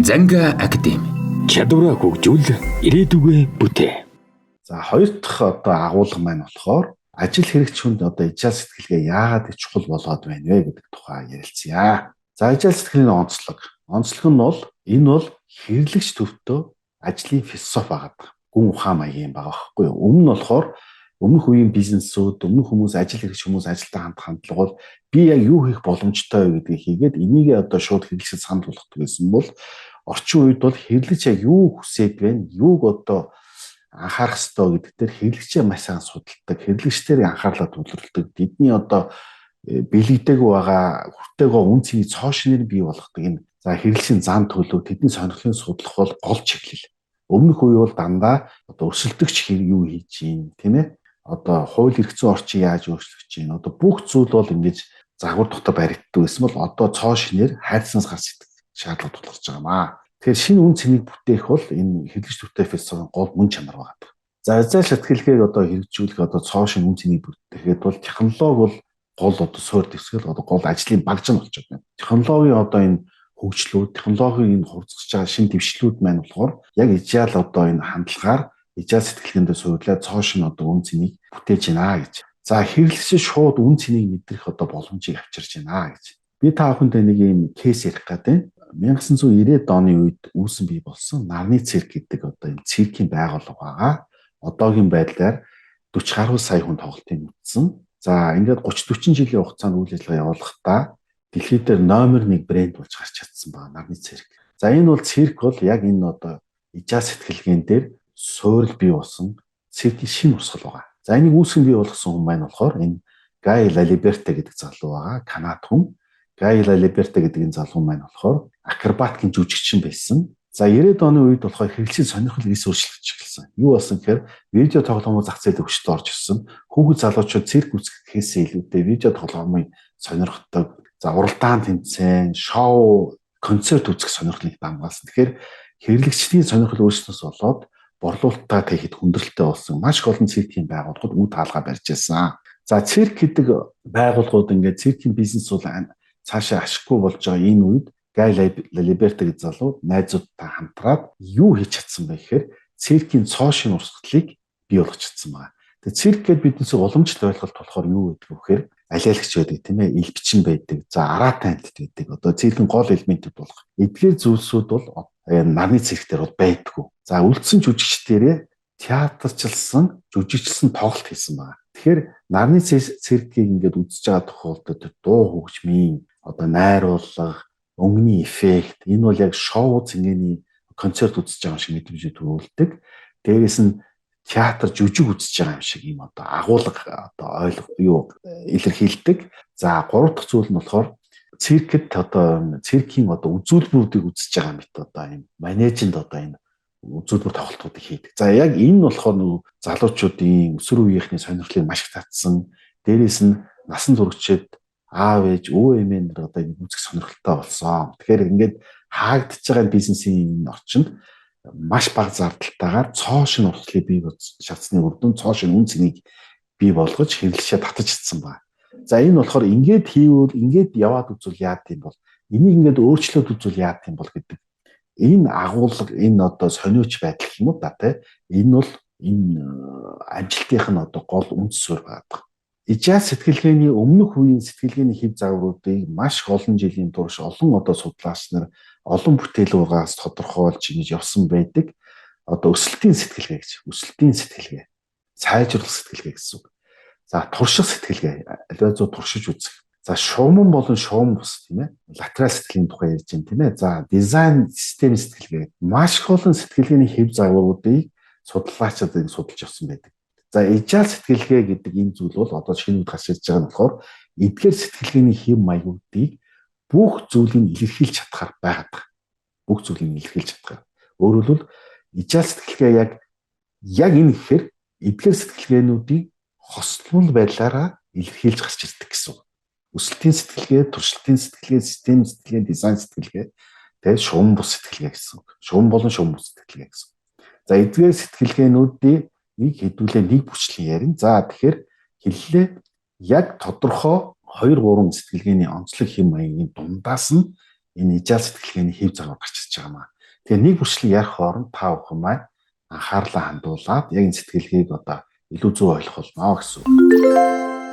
Занга академи. Чадвараа хөгжүүл, ирээдүгөө бүтээ. За, хоёр дахь одоо агуулга маань болохоор ажил хэрэгч хүнд одоо ижил сэтгэлгээ яагаад их чухал болоод байна вэ гэдэг тухай ярилцъя. За, ижил сэтгэлийн онцлог. Онцлог нь бол энэ бол хэрэглэгч төвтөө ажлын философи байгаад гүн ухаан маягийн байгаа байхгүй юу. Өмнө нь болохоор өмнөх үеийн бизнесүүд, өмнөх хүмүүс, ажил хэрэгч хүмүүс ажилдаа хандах хандлага бол би яг юу хийх боломжтой вэ гэдгийг хийгээд энийг одоо шууд хэрэглэгчид санал болгодог байсан бол орчин үед бол хэрэглэгч яг юу хүсээд байна, юуг одоо анхаарах ёстой гэдэг дээр хэрэглэгчээ маш сайн судалдаг, хэрэглэгчдээр анхаарлаа төвлөрүүлдэг. Тэдний одоо бэлэгдээгүй байгаа, хүртээгөө үн цэнийг цоо шинээр бий болгодог энэ за хэрэглэгчийн зан төлөв, тэдний сонирхлын судлах бол гол чиглэл. Өмнөх үе бол дандаа одоо өрсөлдөгч хэрэг юу хийж юм, тийм ээ? Одоо хууль эрх зүйн орчин яаж өөрчлөгдөж байна? Одоо бүх зүйл бол ингэж загвар дотор баригддаг байсан бол одоо цоо шинээр хайрцагнаас гарч идэх шаардлага тулгарч байгаа маа. Тэгэхээр шинэ үн цэнийг бүтээх бол энэ хэрэглэгч төвтэй философийн гол мөн чанар байна. За, ажил сэтгэлгээг одоо хэрэгжүүлэх, одоо цоо шинэ үн цэнийг бүтээхэд бол технологи бол гол одоо суурь дэвсгэл, одоо гол ажлын багж нь болчиход байна. Технологийн одоо энэ хөгжлүүд, технологийн энэ хурцсаж байгаа шинэ дэвшлүүд маань болохоор яг ижил одоо энэ хандлагаар ижил сэтгэлгээндээ суурлаа цоо шинэ одоо үн цэнийг бүтээж байна гэж. За, хэрэглэгч шууд үн цэнийг мэдрэх одоо боломжийг авчирч байна гэж. Би та бүхэндээ нэг юм кейс ярих гэдэг. 1990-ад оны үед үүсэн бий болсон Нарны цирк гэдэг одоо энэ циркийн байгууллага байгаа. Одоогийн байдлаар 40 гаруй сая хүн тоглолтыг үзсэн. За, ингээд 30 40 жилийн хугацаанд үйл ажиллагаа явуулахдаа дэлхий дээр номер 1 брэнд болж гарч чадсан байгаа Нарны цирк. За, энэ бол цирк бол яг энэ одоо ижаа сэтгэлгээн дээр суурил бий болсон циркийн шинэ урсгал байгаа. За, энийг үүсгэн бий болгосон хүн маань болохоор энэ Гай Лалиберте гэдэг залуу байгаа. Канад хүн. Гай Лалиберте гэдэг энэ залуу маань болохоор акробатикийн жүжигчин байсан. За, 90-ад оны үед болохоор хэрэглэгчийн сонирхол эрс өөрчлөгдөж эхэлсэн. Юу болсон гэхээр видео тоглоомын зах зээл хөгжөлд орж ирсэн. Хүүхэд залуучууд цирк үзэхээс илүүтэй видео тоглоомыг сонирхдог. За, уралдаан тэмцээн, шоу, концерт үзэх сонирхлыг дамгаалсан. Тэгэхээр хэрэглэгчдийн сонирхол өөрчлөлтөөс болоод борлуулалтаа тэгэхэд хүндрэлтэй болсон. Маш их олон циркийн байгууллагууд үе таалгаа барьж байсан. За, цирк гэдэг байгууллагууд ингээд циркийн бизнес бол цаашаа ашиггүй болж байгаа энэ үед Гай Либерте гэж залуу найзуудтай хамтраад юу хийж чадсан бэ гэхээр циркийн цоо шинэ урсгалыг бий болгож чадсан байна. Тэгээ цирк гээд биднээс уламжлалт ойлголт болохоор юу гэдэг вэ гэхээр алиалагч байдаг, тийм ээ, элбчин байдаг, за аратай амьтад байдаг. Одоо циркийн гол элементүүд болох эдгээр зүйлсүүд бол нарны цирк дээр бол байдаггүй. За, үлдсэн жүжигчдэрээ театрчилсан, жүжигчилсэн тоглолт хийсэн байна. Тэгэхээр нарны циркийг ингээд үзэж байгаа тохиолдолд дуу хөгжмийн одоо найруулга, өнгөний эффект, энэ бол яг шоу цэнгэний концерт үзэж байгаа юм шиг мэдрэмж төрүүлдэг. Дээрээс нь театр жүжиг үзэж байгаа юм шиг юм одоо агуулга одоо ойлго юу илэрхийлдэг. За, гурав дахь зүйл нь болохоор циркэд одоо циркийн одоо үзүүлбэрүүдийг үзэж байгаа мэт одоо юм менежмент одоо энэ үзүүлбэр тоглолтуудыг хийдэг. За, яг энэ нь болохоор нөгөө залуучуудын өсвөр үеийнхний сонирхлыг маш их татсан. Дээрээс нь насан туршид аав ээж, өвөө эмээ нар одоо энэ үзэх сонирхолтой болсон. Тэгэхээр ингээд хаагдчихж байгаа бизнесийн энэ орчинд маш бага зардалтайгаар цоо шинэ урсгалыг бий шатсны үр дүн цоо шинэ үн цэнийг бий болгож хэрэглэгчээ татаж чадсан байна. За, энэ болохоор ингээд хийвэл, ингээд яваад үзвэл яад юм бол, энийг ингээд өөрчлөөд үзвэл яад юм бол гэдэг энэ агуулга, энэ одоо сониуч байдал юм уу да, тэ, энэ бол энэ амжилтынх нь одоо гол үндэс суурь байдаг. Ижаа сэтгэлгээний өмнөх үеийн сэтгэлгээний хэв загваруудыг маш олон жилийн турш олон одоо судлаач нар олон бүтээлүүгээс тодорхойлж ингэж явсан байдаг. Одоо өсөлтийн сэтгэлгээ гэж, өсөлтийн сэтгэлгээ, сайжруулах сэтгэлгээ гэсэн үг. За, турших сэтгэлгээ, аливаа зүй туршиж үзэх. За, шууман болон шуум бус, тийм ээ. Латерал сэтгэлийн тухай ярьж байна, тийм ээ. За, дизайн систем сэтгэлгээ. Маш их олон сэтгэлгээний хэв загваруудыг судлаачид ингэ судалж явсан байдаг. За, ижаал сэтгэлгээ гэдэг энэ зүйл бол одоо шинэ үед гарч ирж байгаа нь болохоор эдгээр сэтгэлгээний хэв маягуудыг бүх зүйлийг илэрхийлж чадхаар байгаад байгаа. Бүх зүйлийг илэрхийлж чадхаар. Өөрөөр хэлбэл ижаал сэтгэлгээ яг энэ гэхээр эдгээр сэтгэлгээнүүдийг хослол байдлаараа илэрхийлж гарч ирдэг гэсэн үг. Өсөлтийн сэтгэлгээ, туршилтын сэтгэлгээ, систем сэтгэлгээ, дизайн сэтгэлгээ, тэгээд шуум бус сэтгэлгээ гэсэн үг. Шуум болон шуум бус сэтгэлгээ гэсэн үг. За, эдгээр сэтгэлгээнүүдийг нэг хэдүүлээ нэг бүчлэн ярина. За, тэгэхээр хэллээ яг тодорхой 2 3 сэтгэлгээний онцлог хэм маягийн дундаас нь Энэ ижаал сэтгэлгээний хэв загвар гарч ирж байгаа маа. Тэгээ нэг бүрчлэг ярих хооронд та бүхэн маань анхаарлаа хандуулад яг энэ сэтгэлгээг одоо илүү зөв ойлгох болно гэсэн үг.